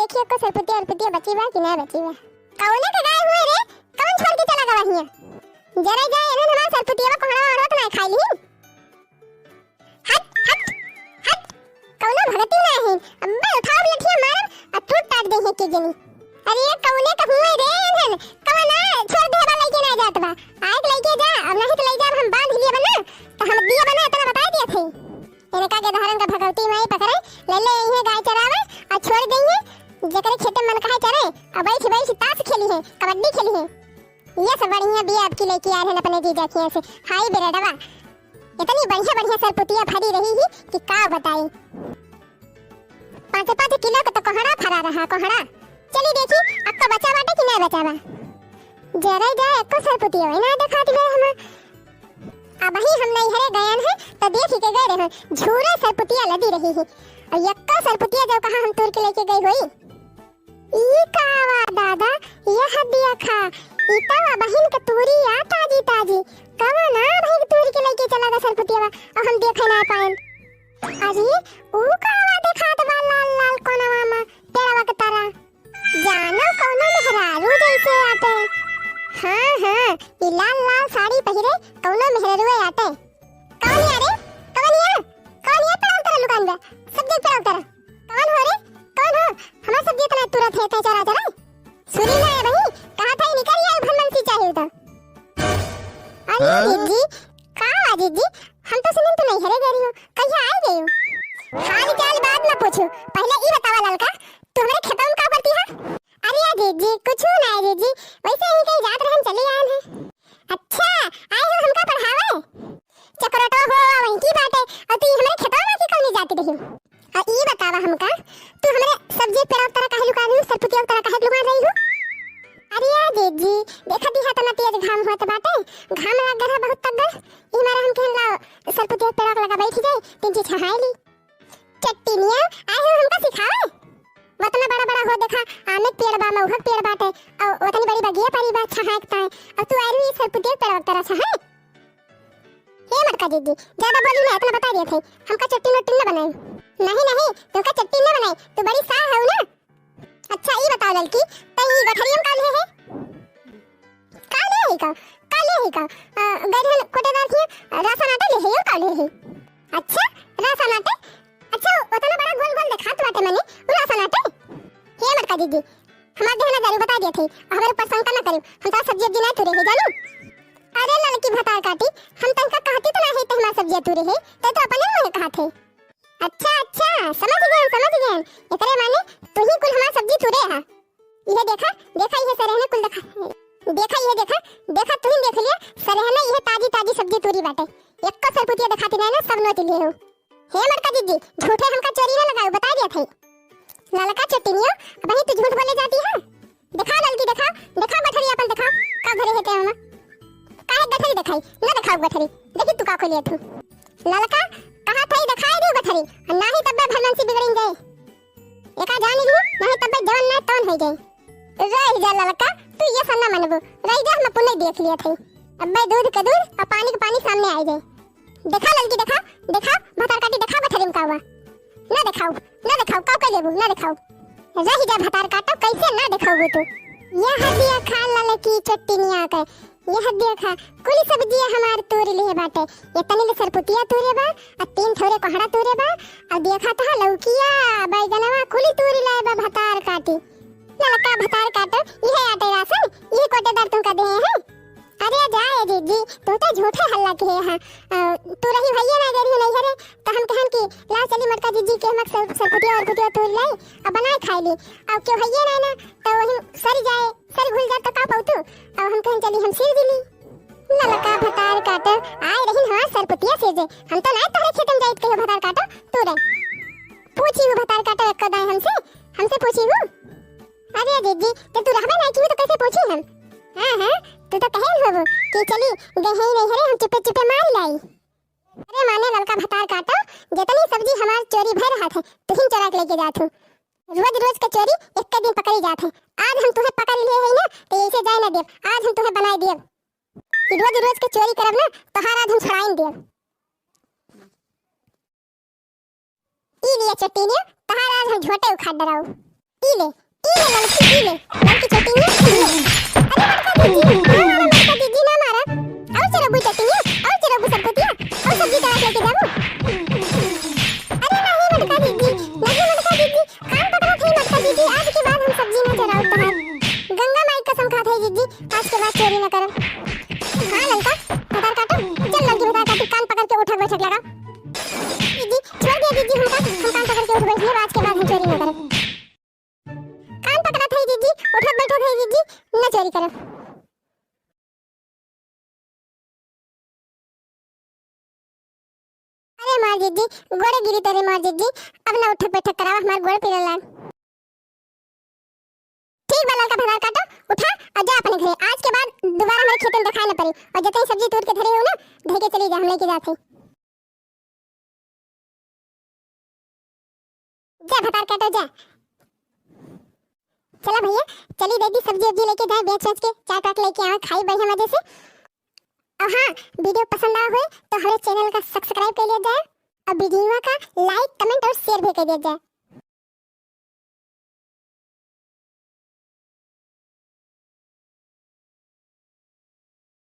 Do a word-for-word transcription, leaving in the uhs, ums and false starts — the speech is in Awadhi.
देखिए को सरपुतिया अरपुतिया बची बा कि ना बची बा। कौने के गाय हुए रे? कौन छोड़ के चला गवा हिया? जरा जाए इन्हन हमार सरपुतिया बा कोहड़ा ओहड़ा तो ना खाई ली। हट, हट, हट। कौनो भगती ना है। अब्बे उठाओ लठिया मारब, आ टूट टाट दे है के जनी। अरे ये कौने का हुए रे इन्हन? कौन ना छोड़ दे बा लइके ना जात बा। आए के लइके जा, अब नहीं तो लइ जाब हम बांध लिए बना, तो हम दिए बना इतना बताई दिए थे। इनका के धारन का भगवती माई पकड़े, ले ले यहीं गाय चरावे, आ छोड़ गई है। जेकरे खेते मन कहा चरे, आ बैठ बैठ ताश खेली है, कबड्डी खेली है। ये सब बढ़िया बिया आपकी लेके आए हैं अपने जीजा के यहाँ से। हाय बेरडवा, इतनी बढ़िया बढ़िया सरपुतिया फरी रही ही कि का बताई। पाँच पाँच किलो का तो कोहड़ा फरा रहा, कोहड़ा। चली देखी, अक्को बचा बाटे कि नहीं बचा बा। जरा जा, अक्को सरपुतिया वही ना दिखाती है हम। अब ही हम नैहरे गयन है, तो देख के गए रहे, झूरे सरपुतिया लदी रही है। और यक्को सरपुतिया जो कहा हम तोड़ के लेके गई हुई। ई का वा दादा, यह देखा, ई तो अबहिन के तूरी आ ताजी ताजी। कवन अबहिन के तूरी के लइके चला गा सरपुतिया बा, अब हम देखे ना पाएन। अरे, ऊ का वा देखात बा लाल लाल कोनवा में, पेड़वा के तरा। जानो कौनो मेहरारू जैसे आटे। हाँ, हाँ, ई लाल लाल साड़ी पहिरे कौनो मेहरारू आटे। कवन हिया रे? कवन हिया? कवन हिया पेड़वा के तरा लुकान बा? सब देख पेड़वा के तरा। कौन हो रे? कौन हो? हमार सब्जी इतना तुरत है, कैसा राजा रे? सुनी ना है बहिन, कहा था ही निकल गया भनमन सी चाहिए तो। अरे हाँ? जीजी, का हुआ जीजी? हम तो सुने तू नैहरे गई हो, कहिया आए गई हो? हाल चाल बाद में पूछू, पहले ई बतावा ललका, तू हमरे खेतवा में का करती है? अरे या जीजी, कुछ ना है जीजी, वैसे ही कहीं जात रहन चली आए हैं। अच्छा, आए हो हमका पढ़ावे? चकरोटवा हो वहीं की बाटे, और तू हमरे खेतवा में की कौनी जाती रही? आ ई बतावा हमका, तू हमरे सब्जी पेड़वा तरह काहे लुका रही हो, सरपुतिया तरह काहे लुका रही हो? अरे या जीजी, देखा दिहा तना तेज घाम होत बाटे, घाम लग रहा बहुत तगड़, ई मारे हम कहन लाओ सरपुतिया पेड़वा लगा बैठ जाए, तीन चीज छहाए ली। चट्टिनिया, आए हो हमका सिखावे? वतना बड़ा बड़ा हो देखा, आमे के पेड़ बा, महुआ के पेड़ बाटे, और वतनी बड़ी बगिया परी बा, छहाए के ताए, और तू आए रही सरपुतिया पेड़वा तरह छहाए। हे मटका जीजी, ज्यादा बोली ना, इतना बता दिया थे, हमका चट्टी नोट्टी न बनाई। नहीं, नहीं, तुमका चट्टी न बनाई, तू बड़ी साह है ना। अच्छा, ई बताओ ललकी, तई ई गठरियम का लिए है? का लिए है का? का लिए है का? अ, गैरहन कोटेदार थी, राशन आटा लिए है, यो का लिए है? अच्छा, राशन आटा? अच्छा, उतना बड़ा गोल गोल देखात बाटे मने, उ राशन आटा? हे मटका जीजी, हमार देह ना जरू बता दिया थे, हमारे ऊपर शंका ना करू, हम तो सब्जी उब्जी ना तुरे है जानू। अरे ललकी भतार काटी, हम तनका कहती तो ना है ते हमार सब्जी तुरे है, ते तो अपने मुंह कहा थे। अच्छा, अच्छा, समझ गए, समझ गए। एकरे माने तू ही कुल हमार सब्जी तुरे हा। इहे देखा, देखा इहे सरहने कुल देखा। देखा इहे देखा, देखा तू ही देख लिया, सरहने इहे ताजी ताजी सब्जी तुरी बाटे। एक्को सरपुतिया देखाती नहीं ना, सब नोच लिए हो। हे मटका जीजी, झूठे हमका चोरी ना लगाओ, बता दिया था। ललका चट्टिनियो, अबही तू झूठ बोले जाती है। देखा ललकी, देखा, देखा गठरी अपन देखा, का धरे है ते हमा? काहे गठरी देखाई? ना देखाओ गठरी, देखी तू का खोलिए तू। ललका, कहा था ही देखाई दियो गठरी, और ना ही तब्बे भलमनसी बिगड़िन जाए। एका जान लियो, ना ही तब्बे जवन ना तवन हो जाए। रह जा ललका, तू ये सन्ना मनबो, रह जा हम अपने देख लिया था। अब्बे दूध के दूध और पानी के पानी सामने आई जाए। देखा ललकी, देखा, देखा, भतार काटी देखा गठरी में का हुआ। ना देखाओ, ना देखाओ, का कर लेबू, ना देखाओ। रह जा भतार काटो, कैसे ना देखाओ तू। यह दिया खा ललकी चट्टिनिया के, यह दिया खा, कुल सब्जी हमार तूर लिए बाटे। ये तनी ले सरपुतिया तूरे बा, आ तीन ठौरे कोहड़ा तूरे बा, आ देखा था लौकिया, बैगनवा कुल तूर लाए बा भतार काटी। ललका भतार काटो, यह आटे राशन, यह कोटेदार तुमका दे हैं। अरे जा ए जीजी, तू तो झूठे हल्ला किहे हा। अ, तू रही भैया ना गई रही नहीं घरे, तो हम कहन कि ला चली मटका जीजी के हमक सर-, सरपुतिया और पुतिया तोड़ लाई, अब बनाए खाई ली। अब क्यों भैया ना ना, तो वही सर जाए, सर घुल जाए तो का पाऊ तू? अब हम कहन चली हम सिर दिली। ललका भतार काटो, आए रही हमार सरपुतिया से जे, हम तो ना तोहरे खेतन जाइत कहियो भतार काटो, तू रे। पूछी हूँ भतार काटो एक दाए हमसे, हमसे पूछी हूँ। अरे जीजी, तो तू रहबे नहीं की तो कैसे पूछी हम? हाँ, हाँ, तू तो कहे होबो कि चली गई है नहीं हरे, हम चुपे चुपे मार लाई। अरे माने ललका भतार काटो, जितनी सब्जी हमार चोरी भर रहा थे, तुहिन चोरा के लेके जात हूँ। रोज रोज के चोरी एक के दिन पकड़ी जात है। आज हम तुम्हें पकड़ लिए है ना, तो ऐसे जाए ना देव, आज हम तुम्हें बनाए देव। रोज रोज के चोरी करब ना, तोहार आज हम छुड़ाइन देव। ई लिया चट्टीनिया, तहार आज हम झोंटे उखाड़ डराऊ। ई ई ले, ई ले ललकी, ई ले, ललकी चटनिया, ई ले। अरे मटका दीदी, ना मारा मटका दीदी, ना मारा। और चरबू चटनिया, और चरबू सरबतिया, और सब्जी चढ़ा के लेके जाबू। अरे नहीं मटका दीदी, नहीं मटका दीदी, कान पकड़त है मटका दीदी, आज के बाद हम सब्जी ना चुराउब तोहार। गंगा माई कसम खात है दीदी, आज के बाद चोरी ना करब। हाँ ललका, भतार काटो, चल ललकी भतार काटी, कान पकड़ के उठक बैठक लगा। दीदी, छोड़ दिया दीदी हमका, हम कान पकड़ के उठ बैठ लेब, आज के बाद हम चोरी ना करब। कान पकड़त है दीदी, उठत बैठत है दीदी, न चोरी करब। अरे मार दीदी, गोड़े गिरी तोरे मार दीदी, अब ना उठक बैठक करावा, हमार गोड़ पीला लाग। ठीक बा ललका भतार काटो, उठा और जा अपने घरे। आज के बाद दोबारा हमारे खेतन देखाए न पड़ी, और जतनी सब्जी तोड़ के धरे हो ना, धर के चली जा, हम लेके जाते हैं। जा भतार काटो जा। चला भैया, चली दीदी सब्जी उब्जी लेके जाए, बेच बेच के चाट वाट लेके आवे, खाई बढ़िया मजे से। और हाँ, वीडियो पसंद आवा होए तो हमारे चैनल का सब्सक्राइब कर लिया जाए और वीडियो का लाइक, कमेंट और शेयर भी कर दिया जाए।